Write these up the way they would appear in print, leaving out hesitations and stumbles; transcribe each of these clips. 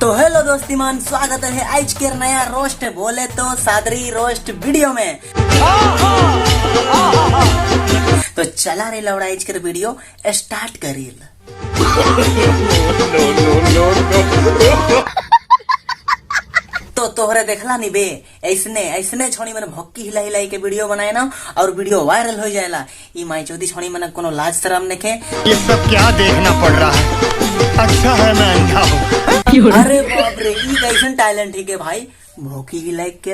तो हेलो दोस्ती मान, स्वागत है आज के नया रोस्ट बोले तो सादरी रोस्ट वीडियो में। तो चला रे लौड़ा, आज के वीडियो स्टार्ट करील। तो तोहरे देखला नी बे, ऐसने ऐसने छोड़ी मन भक्की हिला हिलाई के वीडियो बनाए ना और वीडियो वायरल हो जाएला। ई माई चौधरी छोड़ी मन कोनो लाज शरम नखे। ये सब क्या देखना पड़ रहा है? अच्छा है मैं अंधा हूँ। अरे बाप रे, ई कैसन टैलेंट है के भाई, भौकी हिलाई के।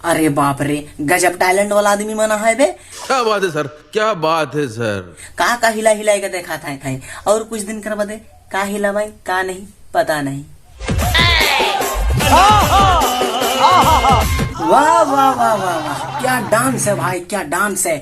अरे बाप रे, गजब टैलेंट वाला आदमी मना है बे। क्या बात है सर, क्या बात है सर। का का हिला हिलाई के देखा था खाई और कुछ दिन कर बदे का हिला भाई का नहीं पता नहीं। वाह वाह वाह वाह वाह, क्या डांस है भाई, क्या डांस है।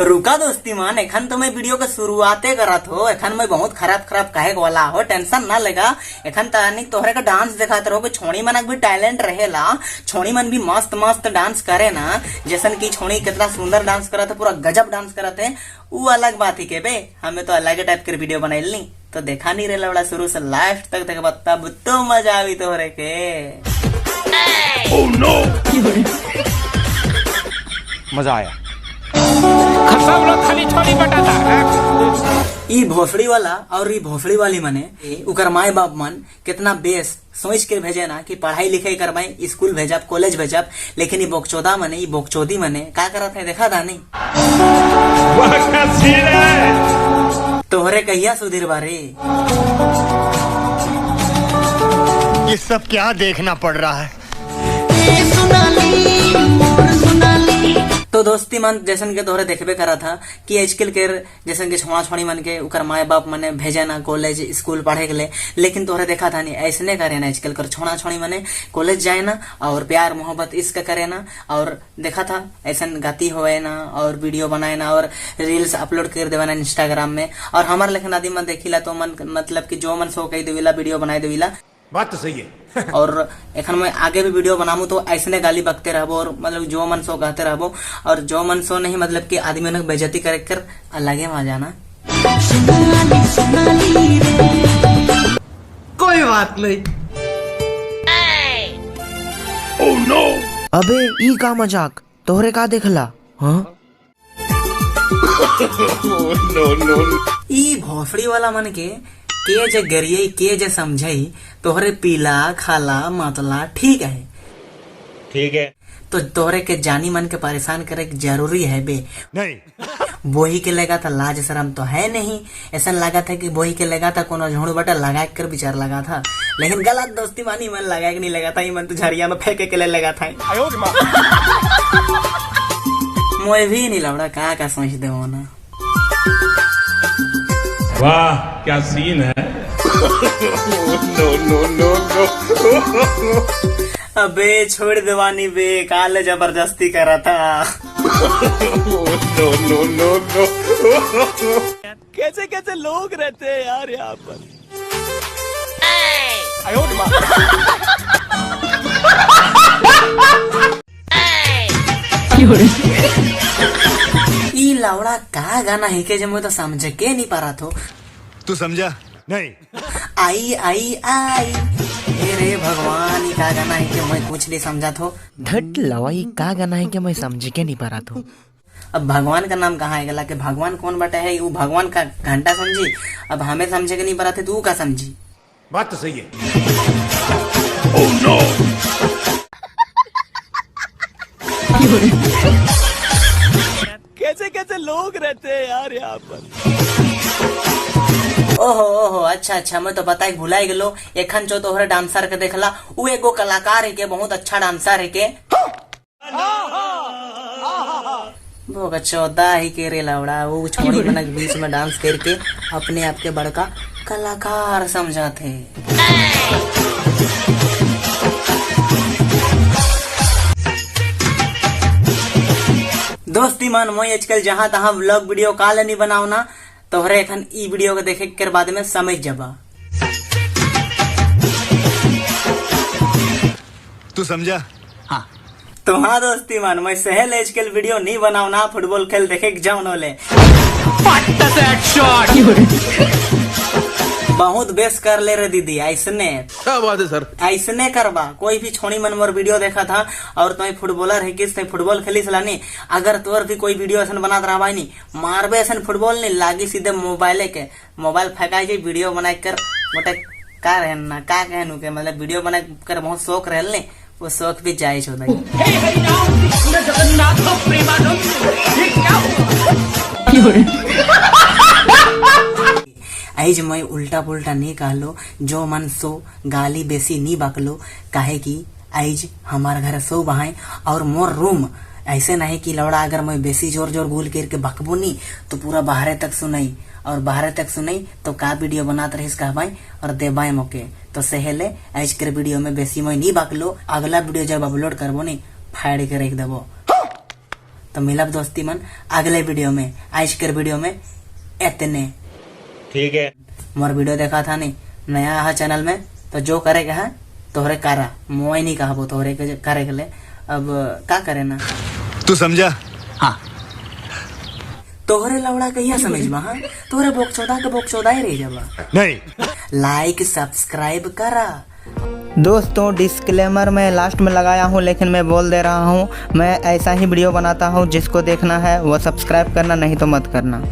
रुका दोस्ती मान, एखन तो मैं वीडियो के शुरुआते करत हो। एखन मैं बहुत खराब खराब कहे वाला हो, टेंशन ना लेगा। एखन तनिक तोहरे का डांस दिखाते रहो कि छोड़ी मन भी टैलेंट रहेला, छोड़ी मन भी मस्त मस्त डांस करे ना। जैसन की छोड़ी कितना सुंदर डांस करत है, पूरा गजब डांस करत है, वो अलग बात ही के बे। हमें तो अलग टाइप के वीडियो बनाई तो देखा नहीं रहे लवड़ा, शुरू से लास्ट तक देखा तब तो मजा आई तोहरे के। Oh, no! मजा आया। सब लोग खाली छोली बटाता है। ई भोसड़ी वाला और ई भोसड़ी वाली मने उकर माए बाप मन कितना बेस सोच के भेजे ना कि पढ़ाई लिखाई करवाई, स्कूल भेजब, कॉलेज भेजब, लेकिन ई बोकचोदा मने ई बोकचोदी मने का करत है देखा था नहीं। तोहरे कहिया सुधीर बारे। ये सब क्या देखना पड़ रहा है? तो दोस्ती मन जैसन के तोहरे देखबे करा था कि आजकल के जैसन के छोड़ा छोड़ी मन के उकर माए बाप मने भेजे ना कॉलेज स्कूल पढ़े के लिए, लेकिन तोहरे देखा था नहीं ऐसने करे ना आजकल कर छोड़ा छोड़ी मने कॉलेज जाए ना और प्यार मोहब्बत इश्क करे ना, और देखा था ऐसन गाती होए ना और वीडियो बनाए ना और रील्स अपलोड कर देवा ना इंस्टाग्राम में। और हमारे लेखन आदि मन देखिला तो मन मतलब कि जो मन सो कही देविला वीडियो बनाए देविला। बात तो सही है। और एखन मैं आगे भी वीडियो बनामू तो ऐसने गाली बकते रहबो और मतलब जो मन सो कहते रहबो और जो मन सो नहीं मतलब कि आदमी ने बेइज्जती करे कर अलग ही मजा ना। कोई बात नहीं। Oh, no! अबे ई का मजाक, तोहरे का देखला? हाँ। No, no. ई भोसड़ी वाला मन के जे गरिए के जे समझई तोहरे पीला खाला मतला ठीक है, ठीक है। तो तोहरे के जानी मन के परेशान करे के जरूरी है बे? नहीं। बोही के लगा था लाज शरम तो है नहीं, ऐसा लगा था कि बोही के लगा था कोनो झोड़ बटा लगा कर विचार लगा था, लेकिन गलत दोस्ती मानी मन लगा के नहीं लगा था, मन तो झरिया में फेंके के लिए लगा था। मोए भी नहीं लवड़ा का का सोच दे ना। वाह क्या सीन है। No, no, no, no. अबे छोड़ देवानी बे, काले जबरदस्ती करा था। No, no, no, no. कैसे कैसे लोग रहते हैं यार यहाँ पर। ई लावड़ा का गाना है के जब मैं तो समझ के नहीं पा रहा थो। तू समझा? नहीं। आई आई आई हे रे भगवान, ई का गाना है के मैं कुछ नहीं समझा थो। धट लवाई का गाना है कि मैं समझ के नहीं पा रहा थो। अब भगवान का नाम कहाँ है गला के भगवान कौन बटा है, वो भगवान का घंटा समझी। अब हमें समझे के नहीं पा रहा थे तो का समझी। बात तो सही है। Oh, no! कैसे कैसे लोग रहते हैं यार यहाँ पर। ओहो ओहो अच्छा अच्छा, मैं तो बताई भुलाई गेलो। एखन जो तोहरे डांसर के देखला उ एगो कलाकार है के बहुत अच्छा डांसर है के चौदह ही के रे लवड़ा, वो छोड़ी मन के बीच में डांस करके अपने आप के बड़का कलाकार समझाते। दोस्ती मान मोई आजकल जहाँ तहाँ व्लॉग वीडियो काल नहीं बनाओ ना, तोहरे एखन ई वीडियो के देखे के बाद में समझ जबा। तू समझा? हाँ। तो हाँ दोस्ती मान मैं सहल आजकल वीडियो नहीं बनाओ ना, फुटबॉल खेल देखे के जाओ नोले। बहुत बेस कर ले रे दीदी। ऐसने क्या बात है सर। ऐसने करबा। कोई भी छोड़ी मन मोर वीडियो देखा था और तुम्हें फुटबॉलर है किस तुम्हें फुटबॉल खेली सलानी, अगर तोर भी कोई वीडियो ऐसा बनात रहा नी, मारबे ऐसा फुटबॉल नहीं लागी, सीधे मोबाइल के मोबाइल फेंकाई जाए। वीडियो बनाए कर मोटे का रहन ना का कहनु के मतलब वीडियो बनाए कर बहुत शौक रहल ने, वो शौक भी जाए छो। हे हरिराम कृष्ण जगन्नाथ प्रेमानंद, ये क्या हुआ? आइज मैं उल्टा पुल्टा नहीं कहलो, जो मन सो गाली बेसी नहीं बकलो, काहे कि आइज हमार घर सो बहाए और मोर रूम ऐसे नहीं कि लौड़ा अगर मैं बेसी जोर जोर गुल कर के बकबो नहीं तो पूरा बाहरे तक सुनाई और बाहरे तक सुनाई तो का वीडियो बनात रहिस कहबाई और देबाई मोके। तो सहेले आज के वीडियो में बेसी मैं नहीं बकलो। अगला वीडियो जब अपलोड करबो नहीं, फाड़ के रख देबो। तो मिलब दोस्ती मन अगले वीडियो में। आज के वीडियो में इतने। ठीक है। मोर वीडियो देखा था नहीं, नया है चैनल में, तो जो करे के है तोहरे करा, मोय नहीं कहबो तोहरे के करे के ले। अब का करे ना? तू समझा? हाँ। तोहरे लवड़ा कहिया समझबा? हाँ, तोहरे बोकचोदा के बोकचोदा ही रह जाबा। नहीं। लाइक सब्सक्राइब करा। दोस्तों, डिस्क्लेमर मैं लास्ट में लगाया हूँ, लेकिन मैं बोल दे रहा हूँ, मैं ऐसा ही वीडियो बनाता हूँ। जिसको देखना है वो सब्सक्राइब करना, नहीं तो मत करना।